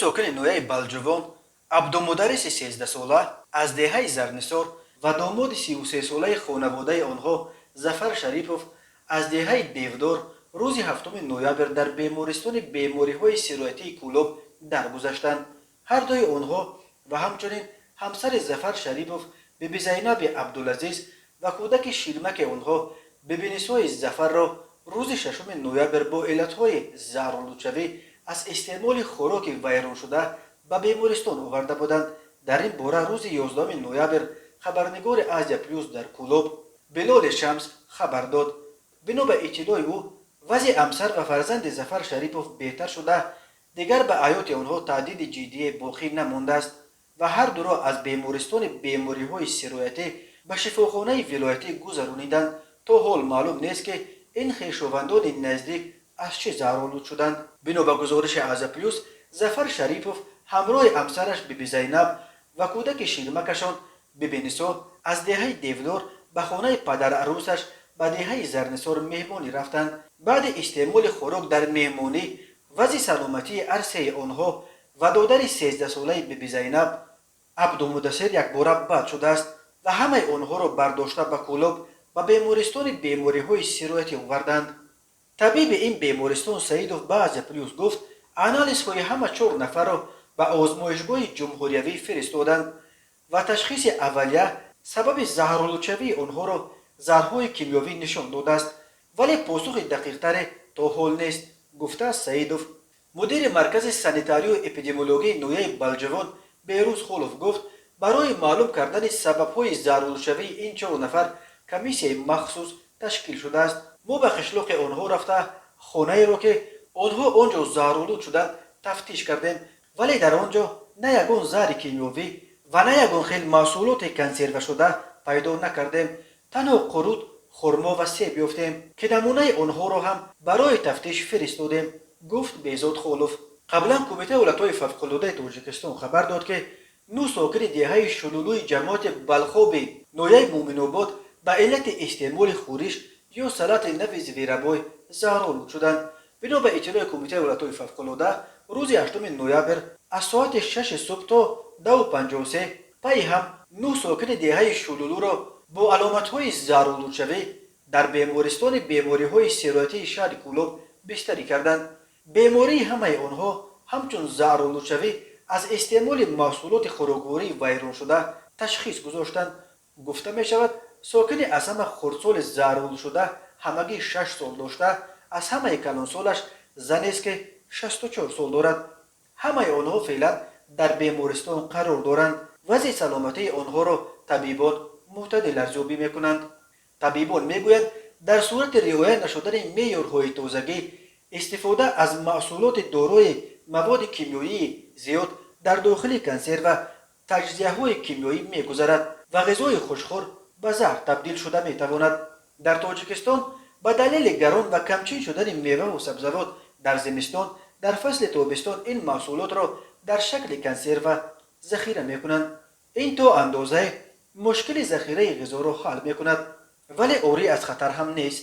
Сокини ноҳияи Балҷувон, Абдумударриси 13сола аз деҳаи Зарнисор ва домоди 33солаи хонаводаи онҳо, Зафар Шарипов аз деҳаи Девдор, рӯзи 7 ноябр дар бемористони бемориҳои сироятии Кӯлоб даргузаштанд. Ҳардуи онҳо ва ҳамчунин ҳамсари Зафар Шарипов, Бибизайнаби Абдулазиз, ва кӯдаки ширмаки онҳо, Бибинисои Зафарро рӯзи 6 ноябр бо иллатҳои заҳролудшавӣ аз истеъмоли хӯроки вайроншуда ба бемористон оварда буданд. Дар ин бора рӯзи 11 ноябр хабарнигори «Азия Плюс» дар Кӯлоб, Билоли Шамс, хабар дод. Бино ба иттилои ӯ, вазъи ҳамсар ва фарзанди Зафар Шарипов беҳтар шуда, дигар ба ҳаёти онҳо таҳдиди ҷиддие боқӣ намондааст ва ҳар дуро аз бемористони бемориҳои сироятӣ ба шифохонаи вилоятӣ гузарониданд. То ҳол маълум нест, ки ин хешовандони наздик аз чӣ заҳролуд шуданд. Бино ба гузориши «Азия Плюс», Зафар Шарипов ҳамроҳи ҳамсараш Бибизайнаб ва кӯдаки ширмакашон Бибинисо аз деҳаи Девдор ба хонаи падарарӯсаш ба деҳаи Зарнисор меҳмонӣ рафтанд. Баъди истеъмоли хӯрок дар меҳмонӣ вазъи саломатии ҳарсеи онҳо ва додари 13солаи Бибизайнаб, Абдумудасир, якбора бад шудааст ва ҳамаи онҳоро бардошта ба Кӯлоб, ба бемористони бемориҳои сироятӣ оварданд. Табиби ин бемористон Саидов ба «Азия Плюс» гуфт, анализҳои ҳама чор нафарро ба озмоишгоҳи ҷумҳуриявӣ фиристоданд ва ташхиси аввалия сабаби заҳролудшавии онҳоро зарҳои кимиёвӣ нишон додааст, вале посухи дақиқтаре то ҳол нест, гуфтааст Саидов. Мудири маркази санитарию эпидемиологии ноҳияи Балҷувон Беҳрӯз Холов гуфт, барои маълум кардани сабабҳои заҳролудшавии ин чор нафар комиссияи махсус ташкил шудааст. Мо ба қишлоқи онҳо рафта, хонаеро, ки онҳо он ҷо заҳролуд шуданд, тафтиш кардем, вале дар он ҷо на ягон заҳри кимиёвӣ ва на ягон хел маҳсулоти консервашуда пайдо накардем. Танҳо қурут, хурмо ва себ ёфтем, ки намунаи онҳоро ҳам барои тафтиш фиристодем, гуфт Беҳзод Холов. Қаблан Кумитаи ҳолатҳои фавқулодаи Тоҷикистон хабар дод, ки нӯ сокини деҳаи Шулулӯи ҷамоати Балхоби ноҳияи Муъминобод ба иллати истеъмоли хӯриш ё салати нави зверобой заҳролуд шуданд. Бино ба иттилои Кумитаи ҳолатҳои фавқулода, рӯзи 8 ноябр аз соати 6 субҳ то 10:53 пайи ҳам нӯ сокини деҳаи Шулулӯро бо аломатҳои заҳролудшавӣ дар бемористони бемориҳои сироятии шаҳри Кӯлоб бистарӣ карданд. Бемории ҳамаи онҳо ҳамчун заҳролудшавӣ аз истеъмоли маҳсулоти хӯроквории вайроншуда ташхис гузоштанд. Гуфта мешавад, сокини аз ҳама хурдсоли заҳролудшуда ҳамагӣ 6 сол дошта, аз ҳамаи калонсолаш занест, ки 64 сол дорад. Ҳамаи онҳо феълан дар бемористон қарор доранд. Вазъи саломатии онҳоро табибон мӯътадил арзёбӣ мекунанд. Табибон мегӯянд, дар сурати риоя нашудани меъёрҳои тозагӣ, истифода аз маҳсулоти дорои маводи кимиёии зиёд дар дохили консерва таҷзияҳои кимиёӣ мегузарад ва ғизои хушхӯр ба заҳр табдил шуда метавонад. Дар Тоҷикистон ба далели гарон ва камчин шудани меваву сабзавот дар зимистон, дар фасли тобистон ин маҳсулотро дар шакли консерва захира мекунанд. Ин то андозае мушкили захираи ғизоро ҳал мекунад, вале орӣ аз хатар ҳам нест.